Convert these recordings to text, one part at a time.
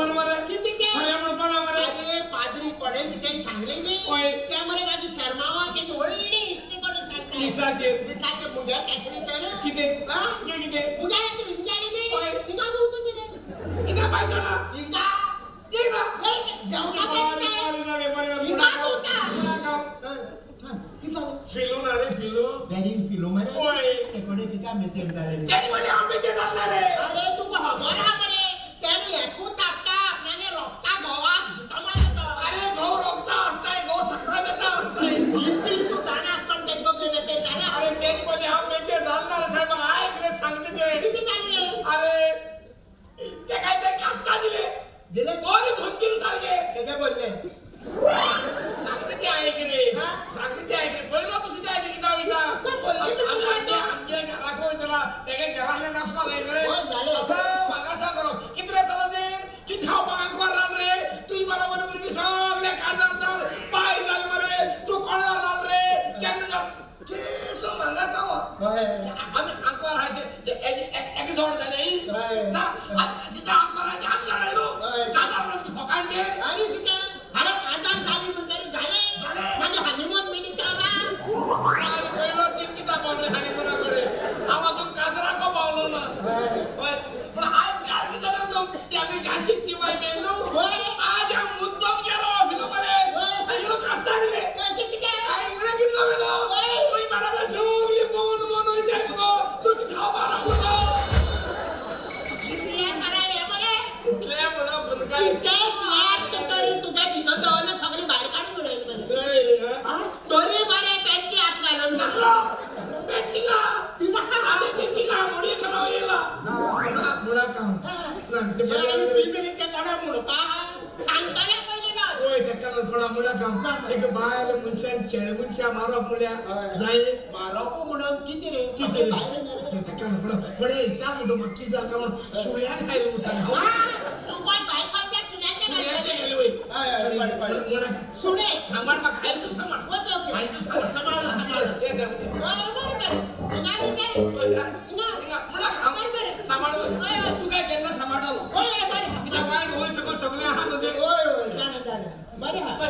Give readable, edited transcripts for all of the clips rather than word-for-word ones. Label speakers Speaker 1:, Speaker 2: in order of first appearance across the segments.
Speaker 1: खबर मरे
Speaker 2: कितें तें
Speaker 1: खरें म्हणपा मरे
Speaker 2: अरे पाद्री कोणे कितें सांगलें न्ही तें मरे मागीर शर्मावा तेजी व्हडली हिस्ट्री करून सांगता
Speaker 1: मिसाचेर
Speaker 2: मिसाचे मुगे केसरी तर
Speaker 1: कितें मुगे कितें
Speaker 2: मुगे तूं हिंगा गेली न्ही हिंगा उठून दिलें
Speaker 1: हिंगा पायसो ना
Speaker 2: हिंगा
Speaker 1: हिंगा
Speaker 2: देवता हिंगा उठा
Speaker 1: फिलो ना रे फिलो
Speaker 2: डॅडीन फिलो मरे
Speaker 1: ओय
Speaker 2: ते कोणे कितें मेतेर जालें
Speaker 1: तेज म्हणलें हांव मेतेर जालें रे
Speaker 2: अरे तुका खबर आहा मरे तेणे एकूच धाडटा आपणागे रोखता घोवाक जितो मारता तो
Speaker 1: अरे घोव रोखता आसताय घोव सकरा मेता आसताय
Speaker 2: इतली तूं जाणा आसतना तेज बगले मेतेर जाला
Speaker 1: अरे तेज म्हणलें हांव मेतेर जालें ना रे साहेब आयक रे सांगता ते
Speaker 2: कितें जालें रे
Speaker 1: अरे ते काय ते कास्ता दिले
Speaker 2: दिले
Speaker 1: बरे भुंदीर सारके
Speaker 2: ते काय बोलले
Speaker 1: सांगता ते आयक रे सांगता ते आयक रे पयलो दुसरी आयक कितें वयता आमगे घराक वयतला तेगे घरांतल्यान नासपाक जाय रे सदां म्हाका सांग करप कितें रे सदांचेर कितें हांव आंकवार रान रे तुजी बरोबर भुरगीं सगळे काजार जाल पाय जाल मरे तूं कोणार जाल रे केन्ना जाल केसो म्हाका सांग आमी आंकवार आहाय ते एक जोड जाले ना कितें आंकवार आहाय ते आमी जाणाय न्हू काजार म्हणून फोकाण ते
Speaker 2: आनी कितें अरे काजार जाली म्हणटरी जालें मागीर हनीमून मिनी
Speaker 1: पयलो तीन कित्याक पावलो रे हनीमुना कडेन हांव अजून काजराको पावलो ना हय पूण आज काल जाल्यार ती आमी जाशीक ती बाय मेल न्हू आज हांव मुद्दम गेलो फिलो मरे आनी फिलो कास्ता दिले हांवें म्हणलें कितलो मेलो तुवें बराबर सगळी मोन मोन वयताय मुगो तूं कितें खावपाक रावलो इतलें म्हणप काय
Speaker 2: तुगे भितर दवरलें सगळें भायर काडून उडयलें मरे तरी बरें पेंटी हात घालून
Speaker 1: थिंगा आनी ती थिंगा मुडी करा येयला मुळाक
Speaker 2: कोणा म्हणपा सांगतलें पयलीं
Speaker 1: वय तेका कोणा मुळाक एक बायल मनशान चेडे मनशा मारप म्हळ्यार जाय
Speaker 2: मारप म्हणून कितें रे
Speaker 1: कितें तेका म्हणून पण विचार म्हणटा म्हाका कितें जालें काय म्हणून सुण्यान खायलें म्हणून सांग
Speaker 2: चुकोन भायर सरता
Speaker 1: सुण्याचें गेलें वय
Speaker 2: सुणे
Speaker 1: सांबाळ म्हाका आयजू सांबाळ आयजू सांबाळ
Speaker 2: सांबाळ सांबाळ
Speaker 1: मुळाक सांबाळ तूं काय केन्ना सांबाळटालो कित्याक वायट वयर सकयल सगळें आहा न्हू तें
Speaker 2: हय हय जाणा जाणा बरें आहा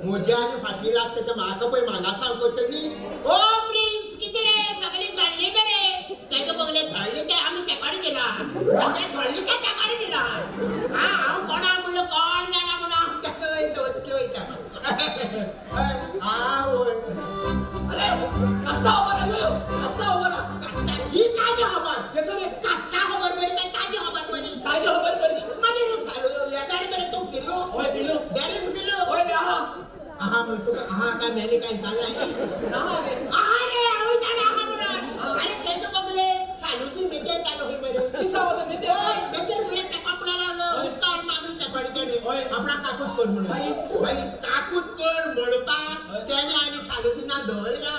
Speaker 2: म्हज्या आनी फाटली लागता तें म्हाका पळय मागासांव करता न्ही ओ प्रिन्स कितें रे सगळीं झडली मरे तेजे बगले झडली ते आमी तेकाडे दिला तें झडली ते तेकाडे दिला आं हांव कोणा म्हणलो कोण जाणा म्हणून हांव तेका वयता वचके वयता आवय
Speaker 3: अरे कास्ता खबर आयो कास्ता खबर
Speaker 2: कास्ता ही ताजी खबर
Speaker 3: केसो रे
Speaker 2: कास्ता खबर बरी काय ताजी खबर बरी
Speaker 3: ताजी खबर बरी
Speaker 2: मागीर सालू येताडे मरे तूं फिलो
Speaker 3: हय फिलो
Speaker 2: डॅडीन फिलो
Speaker 3: हय रे आहा
Speaker 2: आहा म्हण तुका आहा काय मेले काय जालाय
Speaker 3: ना रे
Speaker 2: आहा रे हांव जाणा आहा म्हणून अरे तेजे बगले सालूची मेतेर चालू खंय मरे
Speaker 3: कितें सांगता मेतेर
Speaker 2: मेतेर म्हळ्यार तेका म्हणून लागलो उपकार मागून तेकाडे तेणे आपणाक काकूत कर म्हणून मागीर काकूत कर म्हणपाक तेणे आनी सालूची ना दवरला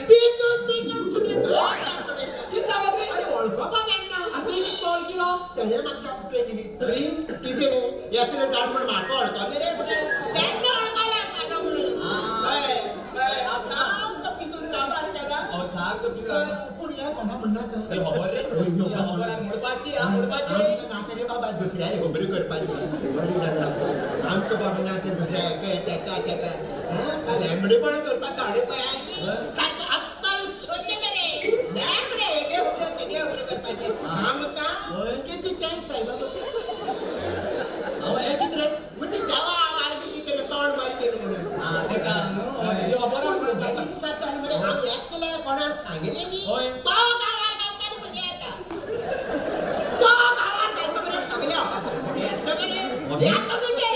Speaker 2: पिजून पिजून सगळें भायर काडटलें
Speaker 3: कितें सांगता रे
Speaker 2: अरे वळखोवपाक मेळना
Speaker 3: आनी तुवें कितें वळखिलो
Speaker 2: तेणे म्हाका केली प्रिन्स कितें रे हें सगळें जाण म्हण म्हाका वळखोलें रे म्हणलें तेन्ना वळखलें सालो म्हणून हय हय सामको पिजून काबार केला
Speaker 3: सारको पिजून
Speaker 2: पूण हें कोणा म्हणनाका
Speaker 3: खबर रे खबर आनी म्हणपाची आं म्हणपाची
Speaker 2: नाका रे बाबा दुसऱ्याले खबरी करपाची बरें जालें आमकां बाबा ना तें दुसऱ्या हेका तेका तेका लेंबडेपण करपाक गाडी पळय आयली सारकें अक्कल शून्य मरे लेंबडे हेगे खबरो तेगे खबरो करपाचें आमकां कितें तें सायबा
Speaker 3: हांव हें कितें रे
Speaker 2: म्हणजे देवा आरती केलें तोंड बरें केलें म्हणून
Speaker 3: आं तेका न्हू खबर आसा
Speaker 2: कितें जाता मरे हांव एकल्या कोणाक सांगलें न्ही तो गांवार घालता न्ही म्हणजे येता तो गांवार घालता मरे सगळें येतलो मरे येता म्हणजे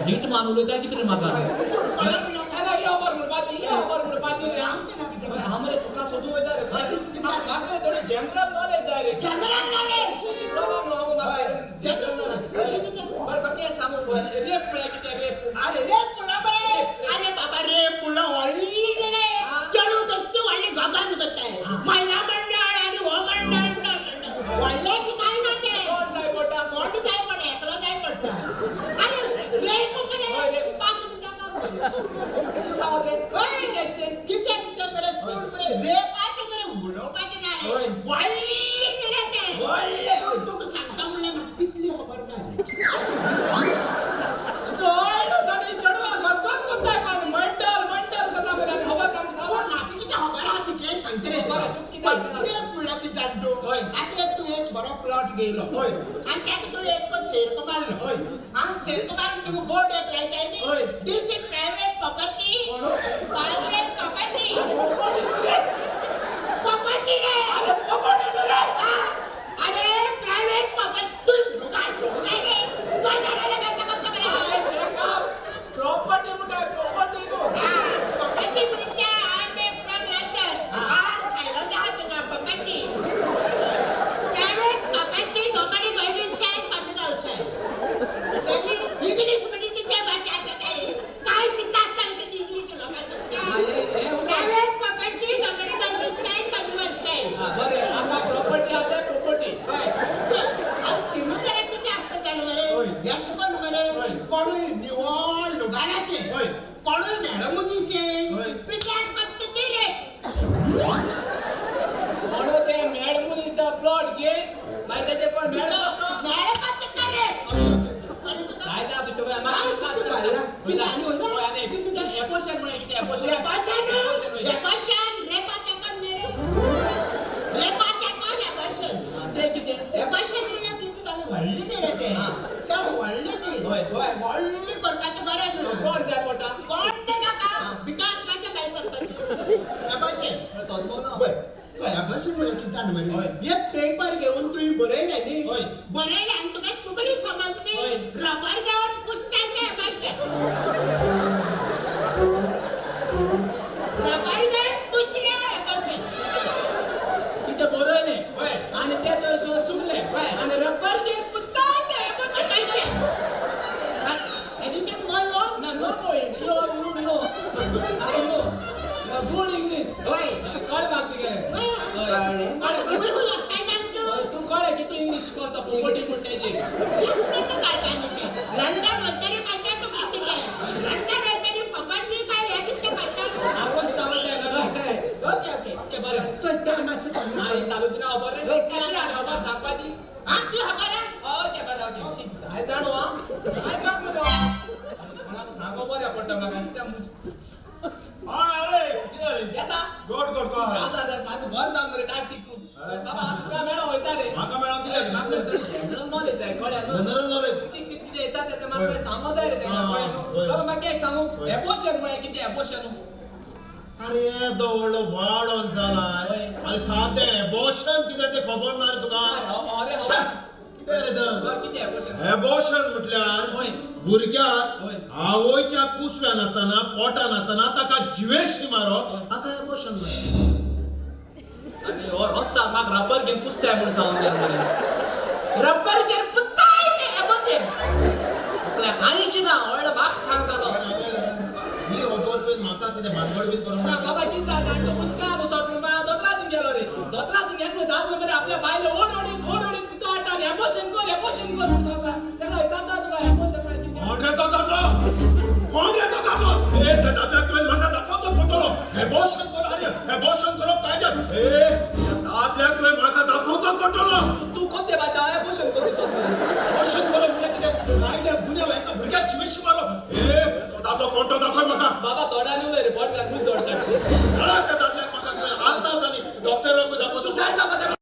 Speaker 3: हिट मारून उलयता कितें रे म्हाका ही खबर म्हणपाची ही खबर म्हणपाची रे हांव मरे तुका सोदूंक वयता रे म्हाका थोडे जनरल नॉलेज जाय रे
Speaker 2: जनरल नॉलेज
Speaker 3: तूं शिकलो ना न्हू हांव म्हाका
Speaker 2: जनरल नॉलेज
Speaker 3: बरें बाकी एक सांग रेप म्हळ्यार कितें रेप
Speaker 2: अरे रेप म्हणला मरे अरे बाबा रेप म्हणलं व्हडली रे चेडूं बेश्टी व्हडली गगन करताय महिला मंडळ आनी हो मंडळ व्हडलेंशें कांय ना तें
Speaker 3: कोण जाय पडटा
Speaker 2: कोण जाय पडटा एकलो जाय पडटा अरे रेप मरे 5 मिनटां काम
Speaker 3: तूं सांगत रे कितें आसता तें
Speaker 2: कितें आसता मरे जाण तूं आतां एक तूं एक बरो प्लॉट घेयलो आनी ताका तूं एश कोन्न सेरको मारलो आनी सेरको मारून तुका बोर्ड एक लायताय न्ही, this is private property, private property, property रे,
Speaker 3: अरे प्रॉपर्टी रे,
Speaker 2: अरे प्रायव्हेट प्रॉपर्टी तू काय चोरताय रे, चोरताय रे बेचा करता बरे
Speaker 3: प्रॉपर्टी म्हणटा प्रॉपर्टी न्हू,
Speaker 2: प्रॉपर्टी म्हणजे I am from London, are silent आहा तुका property, private property nobody going inside coming outside. English म्हणजे ते भाषा आसा काय शिकता आसतना ती इंग्लीश उलोवपाक शकता. Private property nobody going inside coming outside.
Speaker 3: बरें आतां प्रॉपर्टी आहा ते प्रॉपर्टी.
Speaker 2: हय तिनूय मरे कितें आसता जाणा मरे, येश कोन्न मरे कोणूय निवळ लुगाराचे कोणूय मेळो मनीस पिड्ड्यार करता ती रे,
Speaker 3: कोणूय ते मेळ मनीस तो प्लॉट घेन मागीर तेजे कोण मेळ
Speaker 2: मेळ करता रे.
Speaker 3: काय त्या दुसऱ्या एपोशन म्हणून कितें एपोशन
Speaker 2: एपोशन रेपा तेका न्ही रे, रेपा तेका एपोशन
Speaker 3: ते कितें
Speaker 2: एपोशन म्हणल्यार कितें जालें व्हडलें तें रे, तें तें व्हडलें तें हय व्हडलें करपाची गरज ना.
Speaker 3: कोण जाय पोटा
Speaker 2: कोण नाका because म्हाज्या भायर सरपाचें एपोशन
Speaker 3: सोजमो.
Speaker 2: चोय एबॉर्शन म्हणल्यार कितें जाणा मरे, एक पेपर घेवन तुवें बरयलें न्ही, बरयलें आनी तुका चुकली समजली, रबर घेवन पुसताय तें एबॉर्शन, रबर घेवन पुसलें एबॉर्शन,
Speaker 3: कितें बरयलें आनी तें तर सुद्दां चुकलें आनी रबर घेवन पुसता तें
Speaker 2: एबॉर्शन. एजुकेट बोललो
Speaker 3: ना, no more you know I know good English.
Speaker 2: हय
Speaker 3: कळ्ळें म्हाका तुगेलें, तूं कळ्ळें की तूं इंग्लीश शिकवता पोपटी म्हूण तेजी
Speaker 2: लंडन वचतरी कळटा तुका कितें, लंडन वचतरी पप्पांनी काय हें कितें कळटा.
Speaker 3: आगोश कावत
Speaker 2: ओके ओके
Speaker 3: ओके बरें
Speaker 2: चल तें मातशें सांग.
Speaker 3: हां चालूच ना खबर रे, खबर सांगपाची
Speaker 2: आं ती खबर आहा.
Speaker 3: ओके बरें ओके जाय जाण हो जाय जाण मरे कोणाक सांगो बरें पडटा म्हाका कित्याक.
Speaker 1: अरे कितें
Speaker 3: आसा
Speaker 1: गोड गोड गोड
Speaker 3: सारकें बरें जालें मरे कार्तीक तूं बाबा तुका मेळो वयता रे,
Speaker 1: म्हाका मेळोन कितें
Speaker 3: म्हाका जनरल नॉलेज जाय कळ्ळें न्हू,
Speaker 1: जनरल नॉलेज
Speaker 3: कितें कितें विचारता तें म्हाका सांगो जाय रे तेंका कळ्ळें न्हू. बाबा म्हाका एक सांगू एबॉर्शन म्हळ्यार कितें एबॉर्शन?
Speaker 1: अरे येदो व्हडलो वाडोन जालाय आनी सादें एबॉर्शन कितें तें खबर ना रे तुका.
Speaker 3: अरे
Speaker 1: कितें रे तर
Speaker 3: कितें एबॉर्शन?
Speaker 1: एबॉर्शन म्हटल्यार भुरग्याक आवयच्या कुसव्यान आसतना पोटान आसतना ताका जिवेशी मारप हाका एबॉर्शन म्हणटात.
Speaker 3: आनी हो रस्त्यार म्हाका रबर घेवन पुसताय म्हूण सांगून गेलो मरे, रबर घेवन पुसताय तें एबॉर्शन चुकल्या कांयच ना व्हडलो म्हाका सांगतालो.
Speaker 1: ही खबर तुवें म्हाका कितें भानगड बीन करूंक
Speaker 3: ना बाबा कितें जालें आनी तो मुस्कान सोडून दोतोरा थंय गेलो रे, दोतोरा थंय घेतलो दादलो मरे आपल्या बायले ओड ओडीत ओड ओडीत तो हाडटा आनी एबॉर्शन कर एबॉर्शन कर म्हूण सांगता. तेका विचारता तुका एबॉर्शन म्हळ्यार कितें?
Speaker 1: कोण रे तो दादलो, कोण रे तो दादलो? ए त्या दादल्याक तुवें म्हाका दाखोवचो पडटलो एबॉर्शन कर. अरे एबॉर्शन करप काय तें? ए त्या दादल्याक तुवें म्हाका दाखोवचोच पडटलो.
Speaker 3: तूं कोणते भाशा एबॉर्शन करूं सोदता?
Speaker 1: एबॉर्शन करप म्हळ्यार कितें? काय तें गुन्यांव एका भुरग्याक जिवेशी मारप. ए तो दादलो कोण तो दाखय म्हाका.
Speaker 3: बाबा तोंडान उलय रे, बोट घाल मूत दोड काडशी.
Speaker 1: त्या दादल्याक म्हाका तुवें आतांच आनी डॉक्टराकूय दाखोवचो.
Speaker 3: तूं जाण जावपा जाय.